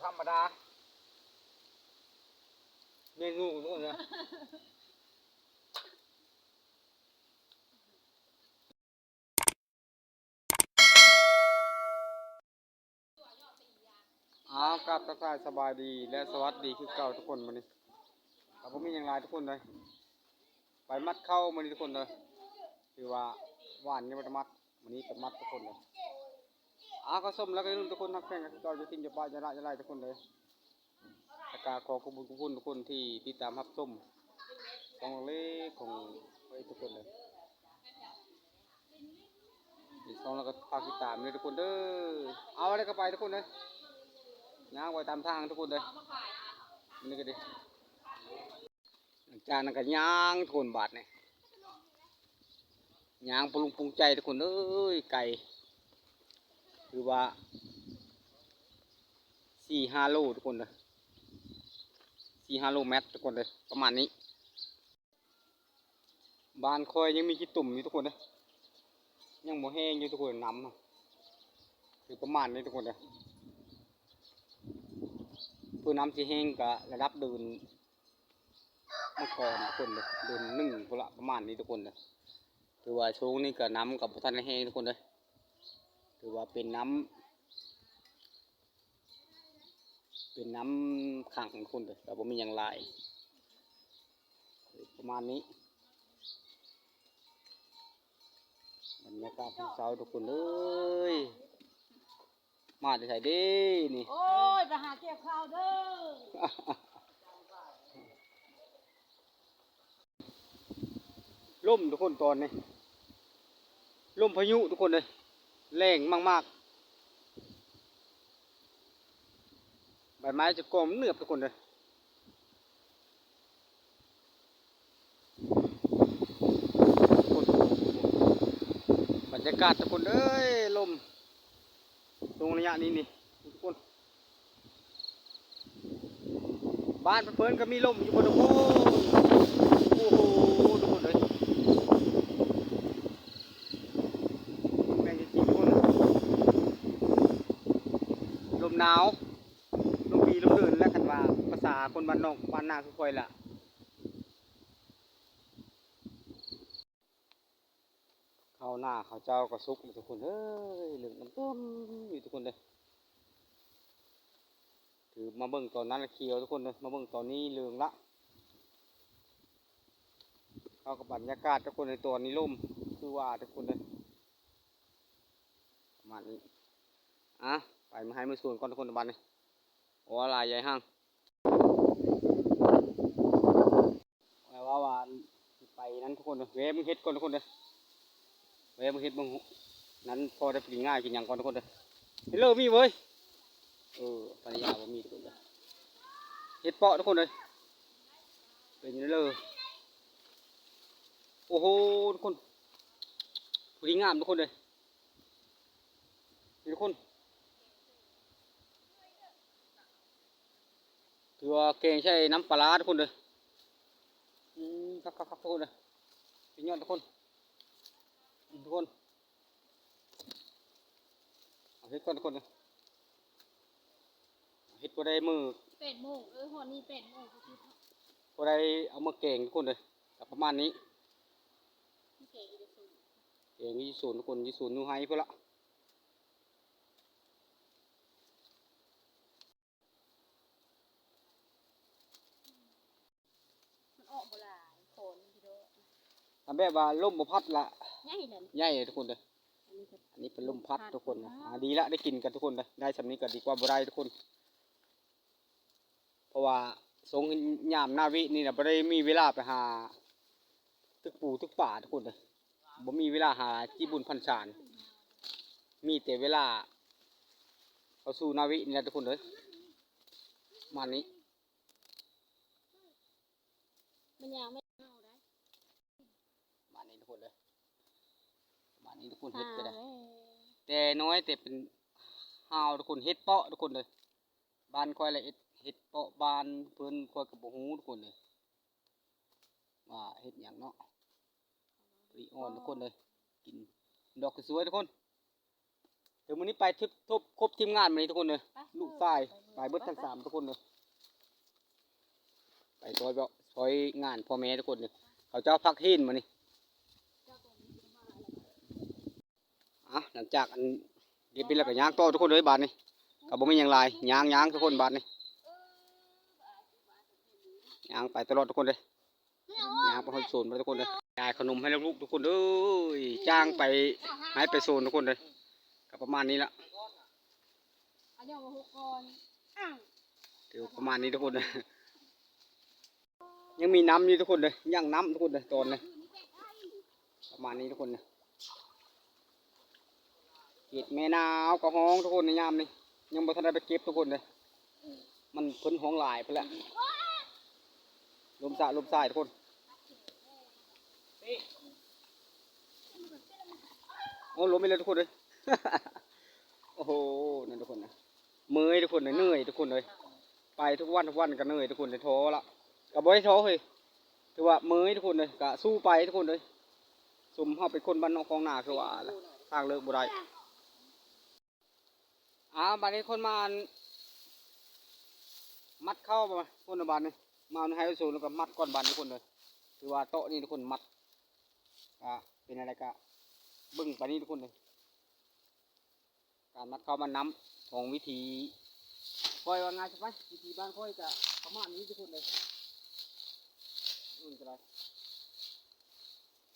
ທຳມະດາ ເມນູທຸກຄົນເດີ. ອ້າວ ກາບທັກທາຍສະບາຍດີ ແລະ ສະຫວັດດີຄືເກົ່າທຸກຄົນ. ມື້ນີ້ກໍບໍ່ມີຫຍັງຫຼາຍທຸກຄົນເດີ ໄປມັດເຂົ້າມື້ນີ້ທຸກຄົນເດີ. ຖືວ່າວານຍັງບໍ່ໄດ້ມັດ ມື້ນີ້ກໍມັດທຸກຄົນເດີ. ອ້າວ ກໍຊົມແລ້ວກໍຢ່າລືມທຸກຄົນຮັກແພງກັນຄືເກົ່າ ຢ່າຖິ້ມຢ່າປະຢ່າລະຢ່າໄຫຼທຸກຄົນເດີ. ແລ້ວກໍຂໍຂອບຄຸນຂອບຄຸນທຸກຄົນທີ່ຕິດຕາມຮັບຊົມຊ່ອງເລັກຂອງຂ້ອຍທຸກຄົນເດີ. ອີກຊ່ອງແລ້ວກໍຝາກຕິດຕາມເດີທຸກຄົນເດີ. ເອົາ ແລ້ວກໍໄປທຸກຄົນເດີ ຍ່າງໄປຕາມທາງທຸກຄົນເດີ. ນີ້ກໍດີ ຫຼັງຈາກນັ້ນກໍຍ່າງທຸກຄົນ ບາດນີ້ຍ່າງປຸງລຸງປຸງໃຈທຸກຄົນເອີຍ. ໄກ ຄືວ່າສີ່ຫ້າໂລທຸກຄົນເດີ ສີ່ຫ້າໂລແມັດທຸກຄົນເດີ ປະມານນີ້. ບ້ານຂ້ອຍຍັງມີຂີ້ຕົມຢູ່ທຸກຄົນເດີ ຍັງບໍ່ແຫ້ງຢູ່ທຸກຄົນ ນ້ຳ ຄືປະມານນີ້ທຸກຄົນເດີ. ເພື່ອນ້ຳຊິແຫ້ງກໍລະດັບເດີນມັງກອນທຸກຄົນເດີ ເດີນໜຶ່ງພຸ້ນລະ ປະມານນີ້ທຸກຄົນເດີ. ຖືວ່າຊ່ວງນີ້ກໍນ້ຳກໍບໍ່ທັນໄດ້ແຫ້ງທຸກຄົນເດີ ຖືວ່າເປັນນ້ຳ ເປັນນ້ຳຂັງທຸກຄົນເດີ ກໍບໍ່ມີຫຍັງຫຼາຍ ປະມານນີ້. ບັນຍາກາດຍາມເຊົ້າທຸກຄົນເອີຍ ມາແຕ່ໃສເດ້ນີ້? ໂອ້ຍ ໄປຫາກ່ຽວເຂົ້າເດີ. ລົມທຸກຄົນຕອນນີ້ ລົມພາຍຸທຸກຄົນເອີຍ ແຮງມາກໆ ໃບໄມ້ຈະກອງເໜືອບທຸກຄົນເອີຍ. ບັນຍາກາດທຸກຄົນເອີຍ ລົມ ຊ່ວງໄລຍະນີ້ນີ້ທຸກຄົນ ບ້ານເພິ່ນກໍມີລົມຢູ່ບໍ່ທຸກຄົນ. ໂອ້ໂຫ ທຸກຄົນເອີຍ ແມ່ນຈິງໆ ທຸກຄົນ ລົມໜາວ ລົມປີລົມເດີນ ແລະ ຄັນວ່າພາສາຄົນບ້ານນອກບ້ານນາຄືຂ້ອຍລະ. ເຂົ້ານາເຂົ້າເຈົ້າກໍສຸກແລ້ວທຸກຄົນເອີຍ ເຫຼືອງດຳໆຢູ່ທຸກຄົນເດີ. ຄືມາເບິ່ງຕອນນັ້ນລະຂຽວທຸກຄົນເດີ ມາເບິ່ງຕອນນີ້ເຫຼືອງລະ. ເຂົ້າກັບບັນຍາກາດທຸກຄົນໃນຕອນນີ້ລົມ ຄືວ່າທຸກຄົນເດີ ປະມານນີ້. ອ່ະ ໄປມາໃຫ້ມາສວນກ່ອນທຸກຄົນ ບາດນີ້ ໂອ້ ຫຼາຍໃຫຍ່ຮັ່ງ. ແປວ່າວ່າໄປນັ້ນທຸກຄົນເດີ ແວ່ເບິ່ງເຫັດກ່ອນທຸກຄົນເດີ ແວ່ເບິ່ງເຫັດເບິ່ງນັ້ນ ພໍໄດ້ກິນງ່າຍກິນຫຍັງກ່ອນທຸກຄົນເດີ. ເຫັດເລີມີເວີຍ ເອີ ພັນລະຍາບໍ່ມີທຸກຄົນເດີ. ເຫັດເປາະທຸກຄົນເດີ ເປັນເລີ ໂອ້ໂຫ ທຸກຄົນ ພໍດີງາມທຸກຄົນເດີ. ນີ້ທຸກຄົນ ຖືວ່າແກງໃສ່ນ້ຳປາຫຼ້າທຸກຄົນເດີ. ອືມ ຄັກໆໆ ທຸກຄົນເດີ ສຸດຍອດທຸກຄົນ ທຸກຄົນ ເອົາເຫັດກ່ອນທຸກຄົນເດີ. ເຫັດພໍໄດ້ມື້ ແປດໂມງ ເອີ ຮອດນີ້ແປດໂມງ ພໍໄດ້ເອົາມາແກງທຸກຄົນເດີ ກໍປະມານນີ້ ແກງຢູ່ສວນ ແກງຢູ່ສວນທຸກຄົນ ຢູ່ສວນຢູ່ໄຮ່ພຸ້ນລະ. ມັນອອກບໍ່ຫຼາຍ ໂຄນມັນຊິໂດດ ຄັນແບບວ່າລົມບໍ່ພັດລະ ໃຫຍ່ເລີຍ ໃຫຍ່ເລີຍທຸກຄົນເດີ. ອັນນີ້ເປັນລົມພັດທຸກຄົນເນາະ. ອ່າ ດີລະ ໄດ້ກິນກັນທຸກຄົນເດີ ໄດ້ສ່ຳນີ້ກໍດີກວ່າບໍ່ໄດ້ທຸກຄົນ. ເພາະວ່າຊ່ວງຍາມໜ້າວິນີ້ນະ ບໍ່ໄດ້ມີເວລາໄປຫາຕຶກປູຕຶກປາທຸກຄົນເດີ ບໍ່ມີເວລາຫາຈີ່ບຸນພັນສານ ມີແຕ່ເວລາເຂົ້າສູ່ໜ້າວິນີ້ແຫຼະທຸກຄົນເອີຍ. ປະມານນີ້ ມັນຍັງບໍ່ເອົາໄດ້ ປະມານນີ້ທຸກຄົນເດີ ປະມານນີ້ທຸກຄົນ ເຫັດກໍໄດ້ ແຕ່ນ້ອຍ ແຕ່ເປັນຫ່າວທຸກຄົນ ເຫັດເປາະທຸກຄົນເດີ. ບ້ານຂ້ອຍລະເຮັດເຫັດເປາະ ບ້ານເພິ່ນຂ້ອຍກໍບໍ່ຮູ້ທຸກຄົນເອີຍ ວ່າເຮັດຫຍັງເນາະ. ພໍດີອ່ອນທຸກຄົນເອີຍ ກິນດອກສວຍໆທຸກຄົນ. ດຽວມື້ນີ້ໄປທຣິບ ຄົບທີມງານມື້ນີ້ທຸກຄົນເອີຍ ລູກຊາຍ ໄປ າຍເບິດທັງສາມທຸກຄົນເດີ. ໄປຊ່ອຍເວາະ ຊ່ອຍງານພໍ່ແມ່ທຸກຄົນເດີ. ເຂົາເຈົ້າພັກເຫັນມື້ນີ້. ອ່ະ ຫຼັງຈາກອັນເກັບເປັນແລ້ວກໍຍ່າງຕໍ່ທຸກຄົນເດີບາດນີ້. ກໍບໍ່ມີຫຍັງຫຼາຍ ຍ່າງໆ ທຸກຄົນບາດນີ້. ຍ່າງໄປຕະຫຼອດທຸກຄົນເດີ. ຍ່າງໄປຮອດສວນພຸ້ນທຸກຄົນເດີ. ຈ່າຍຂະໜົມໃຫ້ລູກໆ ທຸກຄົນເດີ. ຈ້າງໄປໄຮ່ໄປສວນທຸກຄົນເດີ. ກໍປະມານນີ້ລະ. ຖືວ່າປະມານນີ້ທຸກຄົນເດີ. ຍັງມີນ້ຳຢູ່ທຸກຄົນເດີ. ຍັງນ້ຳທຸກຄົນເດີ ຕອນນີ້. ປະມານນີ້ທຸກຄົນເດີ. ເຂດແມ່ນາວກໍຮ້ອງທຸກຄົນໃນຍາມນີ້. ຍັງບໍ່ທັນໄດ້ໄປເກັບທຸກຄົນເດີ. ມັນເພິ່ນຮ້ອງຫຼາຍພຸ້ນແຫຼະ. ລົມສະລົມສາຍທຸກຄົນ. ໂອ້ ລົມອີກແລ້ວທຸກຄົນເອີຍ. ໂອ້ໂຫ ນັ້ນທຸກຄົນນະ. ເມື່ອຍທຸກຄົນເອີຍ ເມື່ອຍທຸກຄົນເອີຍ. ໄປທຸກວັນທຸກວັນກໍເມື່ອຍທຸກຄົນເອີຍ. ທໍ້ລະ ກໍບໍ່ໄດ້ທໍ້ເຮີ້ຍ. ຖືວ່າເມື່ອຍທຸກຄົນເອີຍ. ກໍສູ້ໄປທຸກຄົນເອີຍ. ສົມເຮົາເປັນຄົນບ້ານນອກຄອງນາຄືວ່າລະ ທາງເລີກບໍ່ໄດ້. ອ່າ ບາດນີ້ຄົນມາອັນ ມັດເຂົ້າ ຄົນບາດນີ້ ມາເອົາໃນໄຮ່ໄປສວນ ແລ້ວກໍມັດກ່ອນບາດນີ້ຄົນເດີ. ຖືວ່າເຕາະນີ້ທຸກຄົນມັດ ກະເປັນແນວໃດກະເບິ່ງໄປນີ້ທຸກຄົນເດີ. ການມັດເຂົ້າມັດນ້ຳຂອງວິທີ ຂ້ອຍວ່າງ່າຍຊະໄປ ວິທີບ້ານຂ້ອຍກະປະມານນີ້ທຸກຄົນເດີ. ອື່ນກໍໄດ້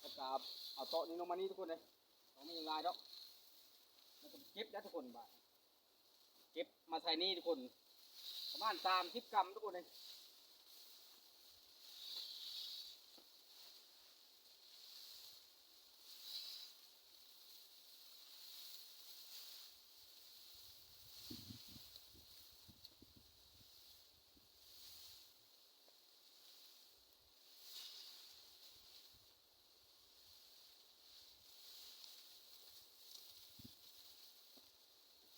ແລ້ວກະເອົາເຕາະນີ້ລົງມານີ້ທຸກຄົນເດີ. ບໍ່ມີຫຍັງຫຼາຍດອກ ແລ້ວກໍເກັບໄດ້ທຸກຄົນ. ບາດເກັບມາໃສ່ນີ້ທຸກຄົນ ປະມານສາມສິບກຣາມທຸກຄົນເອີຍ.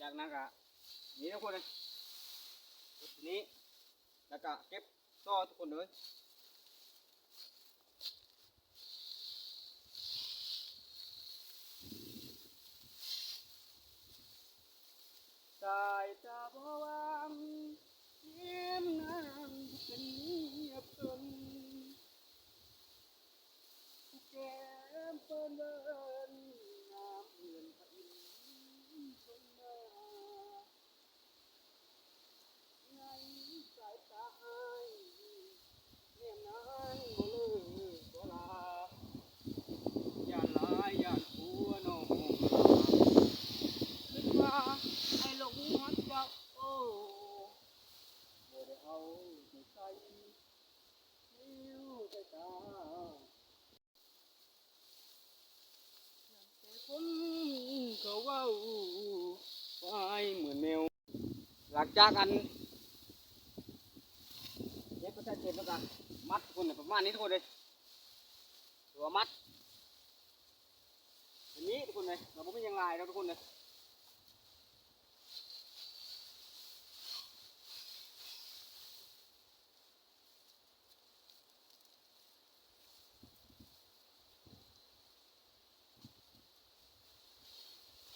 ຈາກນັ້ນກະນີ້ທຸກຄົນເອີຍ ນີ້ ແລ້ວກະເກັບຕໍ່ທຸກຄົນເອີຍ. ສາຍຕາບໍ່ຫວັງ ແນມນາງເປັນເມຍເພິ່ນ ແກ້ມເພິ່ນເວີນ ງາມເໝືອນພະອິນຊົມມາ. ໃນສາຍຕາອ້າຍ ແນມນາງບໍ່ເລີກບໍ່ລາ ຢ້ານຫຼາຍຢ້ານກົວນ້ອງລາ ຄິດວ່າອ້າຍຫຼົງຮັກເຈົ້າ ໂອ້ ບໍ່ໄດ້ເອົາໃຈໃສ່ ແນວໃຈຕາ ແຕ່ຄົນເຂົາເວົ້າ ຄວາຍເໝືອນແມວ. ຫຼັງຈາກອັນເກັບໄປໃສ່ເກັບແລ້ວກະມັດທຸກຄົນ ປະມານນີ້ທຸກຄົນເອີຍ. ຖືວ່າມັດ ອັນນີ້ທຸກຄົນເອີຍ ກໍບໍ່ມີຫຍັງຫຼາຍດອກທຸກຄົນເອີຍ.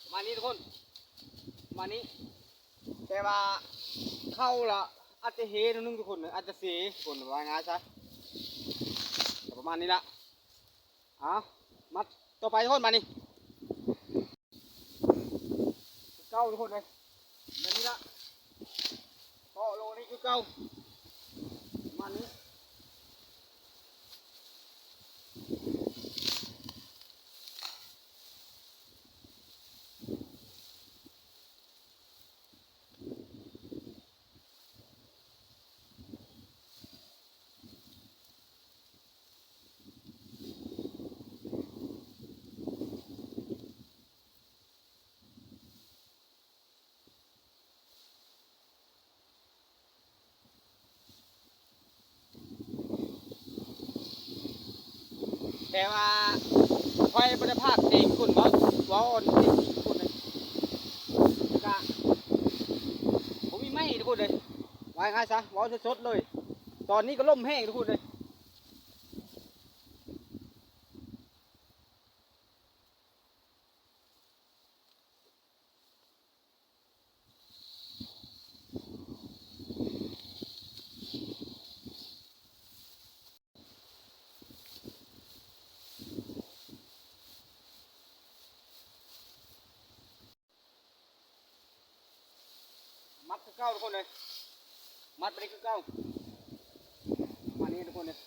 ປະມານນີ້ທຸກຄົນ ປະມານນີ້ ແຕ່ວ່າເຂົ້າລະອາດຈະເຮໜ້ອຍໜຶ່ງທຸກຄົນ ອາດຈະເສທຸກຄົນ ວ່າງ່າຍຊະ ກໍປະມານນີ້ລະ. ເອົາ ມັດຕໍ່ໄປທຸກຄົນ ບາດນີ້ ຄືເກົ່າທຸກຄົນເອີຍ ແບບນີ້ລະ ເກາະລົງນີ້ຄືເກົ່າ ປະມານນີ້. ແຕ່ວ່າຂ້ອຍບໍ່ໄດ້ພາກເອງ ຄົນເວົ້າ ເວົ້າເອງຄົນເລີຍ ກະບໍ່ມີໄມ້ທຸກຄົນເລີຍ ວ່າງ່າຍຊະ ເວົ້າສົດໆເລີຍ. ຕອນນີ້ກໍລົມແຮງທຸກຄົນເລີຍ. ເ ຄືເກົ່າທຸກຄົນເລີຍ ມັດໄປນີ້ຄືເກົ່າ ປະມານນີ້ທຸກຄົນເລີຍ.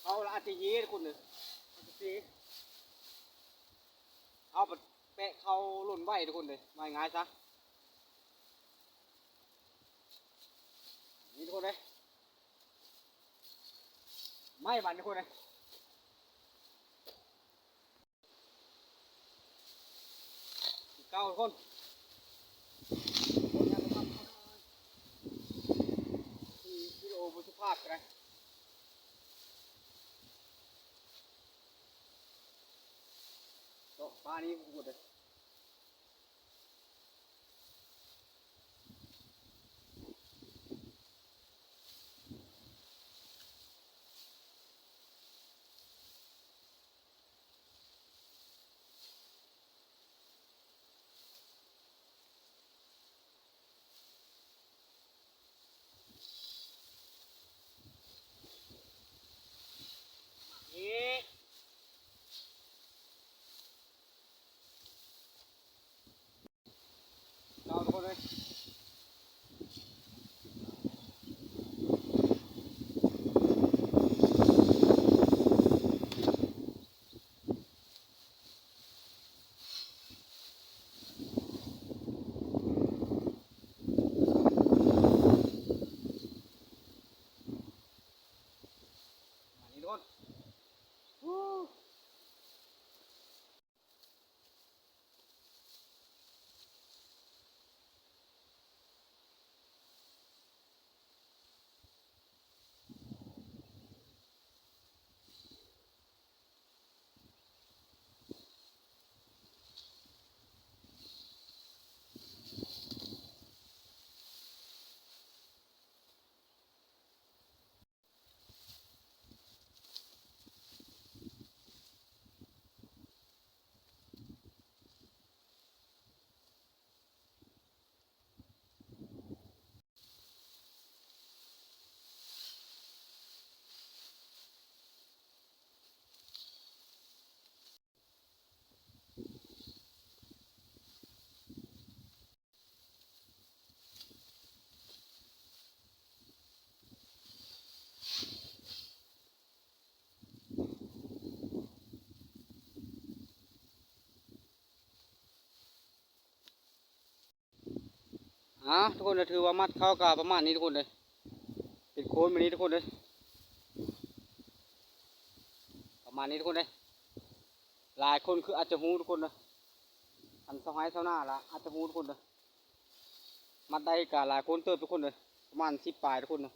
ເອົາລະ ອາດຈະເຍທຸກຄົນເດີ ອາດຈະເຊ ເອົາປະແປະເຂົ້າຫຼົ່ນໄວ້ທຸກຄົນເດີ ວ່າງ່າຍຊະ ນີ້ທຸກຄົນເດີ ໄມ້ບາດນີ້ທຸກຄົນເດີ. ເກົ້າຄົນ ວິດີໂອບໍ່ສຸພາບກໍໄດ້ ເຈາະປານີ້ບໍ່ໄດ້. ເອົາທຸກຄົນເອີຍ ມານີ້ທຸກຄົນ ອ່າ ທຸກຄົນ ຖືວ່າມັດເຂົ້າກໍປະມານນີ້ທຸກຄົນເດີ ເປັນໂຄນແບບນີ້ທຸກຄົນເດີ ປະມານນີ້ທຸກຄົນເດີ. ຫຼາຍຄົນຄືອາດຈະຮູ້ທຸກຄົນເດີ ຄັນຊາວໄຮ່ຊາວນາລະອາດຈະຮູ້ທຸກຄົນເດີ ມັດໄດ້ກໍຫຼາຍຄົນເຕີບທຸກຄົນເດີ ປະມານສິບປາຍທຸກຄົນເດີ.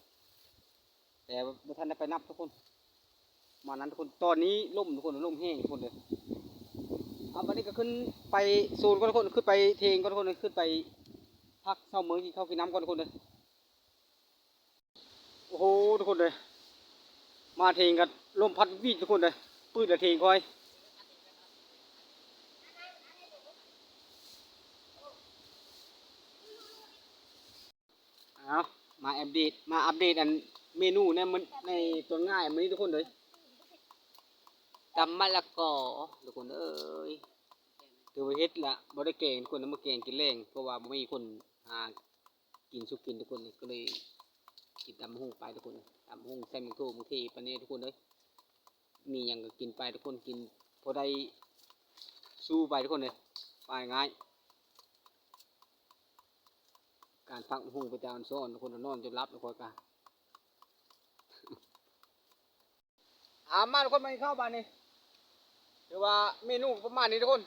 ແຕ່ບໍ່ທັນໄດ້ໄປນັບທຸກຄົນ ປະມານນັ້ນທຸກຄົນ. ຕອນນີ້ລົມທຸກຄົນ ລົມແຮງທຸກຄົນເດີ. ເອົາ ບັດນີ້ກໍຂຶ້ນໄປໂຊນກ່ອນທຸກຄົນ ຂຶ້ນໄປເທິງກ່ອນທຸກຄົນ ຂຶ້ນໄປພັກເຊົາເມືອ ກິນເຂົ້າກິນນ້ຳກ່ອນທຸກຄົນເດີ. ໂອ້ໂຫ ທຸກຄົນເດີ ມາເທິງກໍລົມພັດວີດທຸກຄົນເດີ ປືດລະເທິງຂ້ອຍ. ເອົາ ມາອັບເດດ ມາອັບເດດອັນເມນູໃນມື້ ໃນຕອນງາຍມື້ນີ້ທຸກຄົນເດີ. ຕຳມະລະກອທຸກຄົນເອີຍ ຖືວ່າເຮັດລະບໍ່ໄດ້ແກງທຸກຄົນ ມາແກງກິນແລງ ເພາະວ່າບໍ່ມີຄົນຫາກິນສຸກກິນທຸກຄົນ ກໍເລີຍກິນຕຳບັກຫຸ່ງໄປທຸກຄົນ. ຕຳບັກຫຸ່ງໃສ່ໝາກໂທໝາກເທໄປແດ່ທຸກຄົນເອີຍ ມີຫຍັງກໍກິນໄປທຸກຄົນ ກິນພໍໄດ້ສູ້ໄປທຸກຄົນເອີຍ ວ່າງ່າຍ. ການພັກຫຸ່ງໄປແຕ່ອອນຊອນ ຄົນນອນຈົນຫຼັບແລ້ວຂ້ອຍກະ ອາ ມາທຸກຄົນ ມາກິນເຂົ້າບາດນີ້ ຖືວ່າເມນູປະມານນີ້ທຸກຄົນ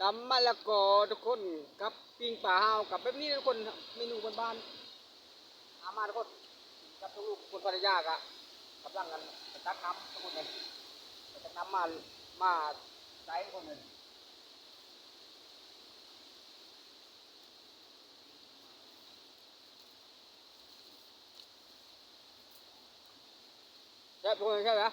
ຕຳມະລະກອທຸກຄົນ ກັບປີ້ງປາຫາວ ກັບແບບນີ້ທຸກຄົນ ເມນູບ້ານໆ. ອາ ມາທຸກຄົນ ກັບລູກໆ ຄົນພັນລະຍາກະກຳລັງກັນໄປຕັກນ້ຳທຸກຄົນເອີຍ ໄປຕັກນ້ຳມາ ມາໃຊ້ທຸກຄົນເອີຍ. ແຊບທຸກຄົນ ແຊບນະ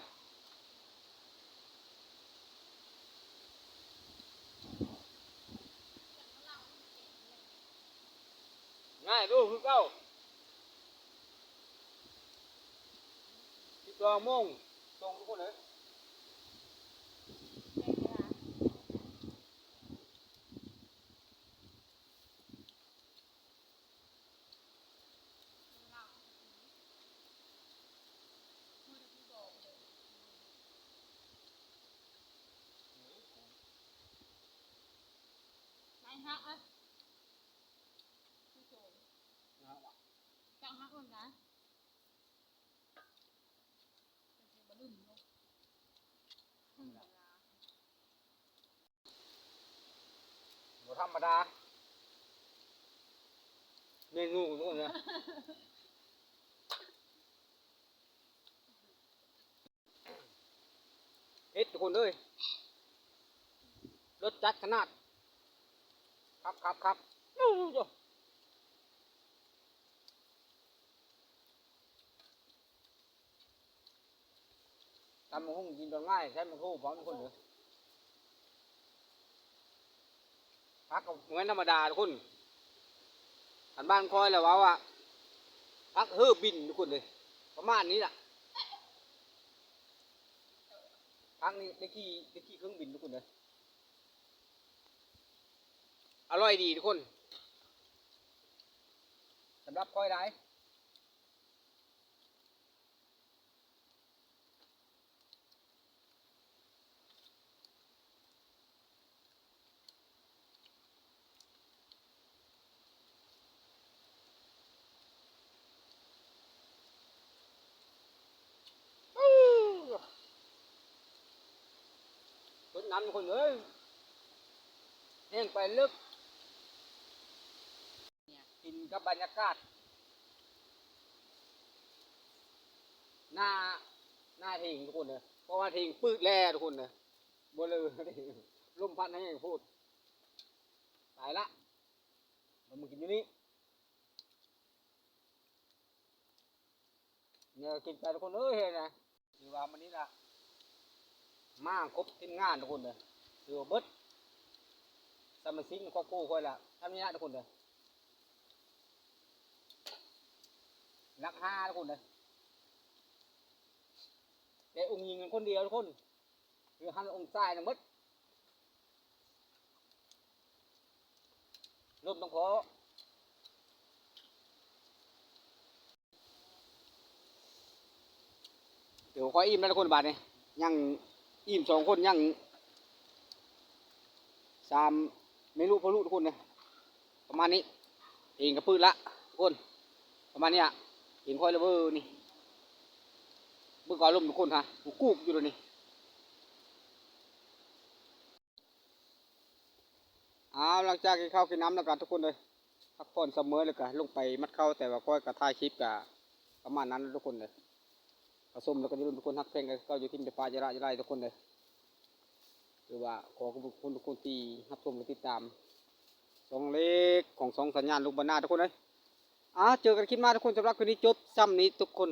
ງ່າຍດູຄືເກົ່າ. ສິບສອງໂມງ ສົ່ງທຸກຄົນເອີຍ. ຈັ່ງຮັກຄົນນະ ບໍ່ທຳມະດາ ເມນູທຸກຄົນເດີ. ເຜັດທຸກຄົນເອີຍ ລົດຈັດຂະໜາດ ຄັກໆໆ ຕຳບັກຫຸ່ງກິນຕອນງາຍ ໃສ່ໝາກໂທພ້ອມທຸກຄົນເດີ. ຜັກກໍບໍ່ແມ່ນທຳມະດາທຸກຄົນ ຄັນບ້ານຂ້ອຍລະເວົ້າວ່າ ຜັກເຮີບິນທຸກຄົນເດີ ປະມານນີ້ລະ ຜັກນີ້ໄດ້ຂີ່ ໄດ້ຂີ່ເຄື່ອງບິນທຸກຄົນເດີ. ອະລ່ອຍດີທຸກຄົນ ສຳລັບຂ້ອຍໄດ໋. ເພິ່ນນຳຄົນເອີຍ ແຮ່ງໄປເລິກ ກິນກັບບັນຍາກາດ ໜ້າ ໜ້າເທິງທຸກຄົນເດີ ເພາະວ່າເທິງປືດແລ້ວທຸກຄົນເດີ ບໍ່ເລີ ລົມພັດແຮງໂພດ ໄປລະ ມາກິນຢູ່ນີ້. ເອີ ກິນໄປທຸກຄົນເອີຍ ເຮັດນະ ຖືວ່າມື້ນີ້ລະ ມາຄົບທີມງານທຸກຄົນເດີ ຖືວ່າເບິດສະມາຊິກໃນຄອບຄົວຂ້ອຍລະ ທຳນີ້ລະທຸກຄົນເດີ ຫຼັກຫ້າທຸກຄົນເດີ ແຕ່ອົງຍິງຄົນດຽວທຸກຄົນ ຄືຫັ້ນອົງຊາຍທັງໝົດ ລົມຕ້ອງພໍ ດຽວຂ້ອຍອີ່ມແລ້ວທຸກຄົນ ບາດນີ້ຍັງອີ່ມສອງຄົນ ຍັງສາມເມນູພໍລຸທຸກຄົນເດີ. ປະມານນີ້ ເທິງກະປຶດລະທຸກຄົນ ປະມານນີ້ລະ ເທິງຂ້ອຍລະເວີນີ້ ເບິ່ງເອົາລົມທຸກຄົນ ຫາ ກູບຢູ່ດຽວນີ້. ອ້າວ ຫຼັງຈາກກິນເຂົ້າກິນນ້ຳແລ້ວກະທຸກຄົນເອີຍ ພັກຜ່ອນຊຳເມີແລ້ວກະລົງໄປມັດເຂົ້າ ແຕ່ວ່າຂ້ອຍກະຖ່າຍຄລິບກະປະມານນັ້ນທຸກຄົນເອີຍ. ເຂົ້າຊົມແລ້ວກໍຢ່າລືມທຸກຄົນ ຮັກແພງກັນຄືເກົ່າ ຢ່າຖິ້ມຢ່າປະ ຢ່າລະຢ່າໄລທຸກຄົນເດີ. ຖືວ່າຂໍຂອບຄຸນທຸກຄົນທີ່ຮັບຊົມ ແລະ ຕິດຕາມຊ່ອງເລັກຂອງຊ່ອງສັນຍານລຸງບັນນາທຸກຄົນເອີຍ. ອາ ເຈີກັນຄລິບໜ້າທຸກຄົນ ສຳລັບຄລິບນີ້ຈົບຊ່ຳນີ້ທຸກຄົນ.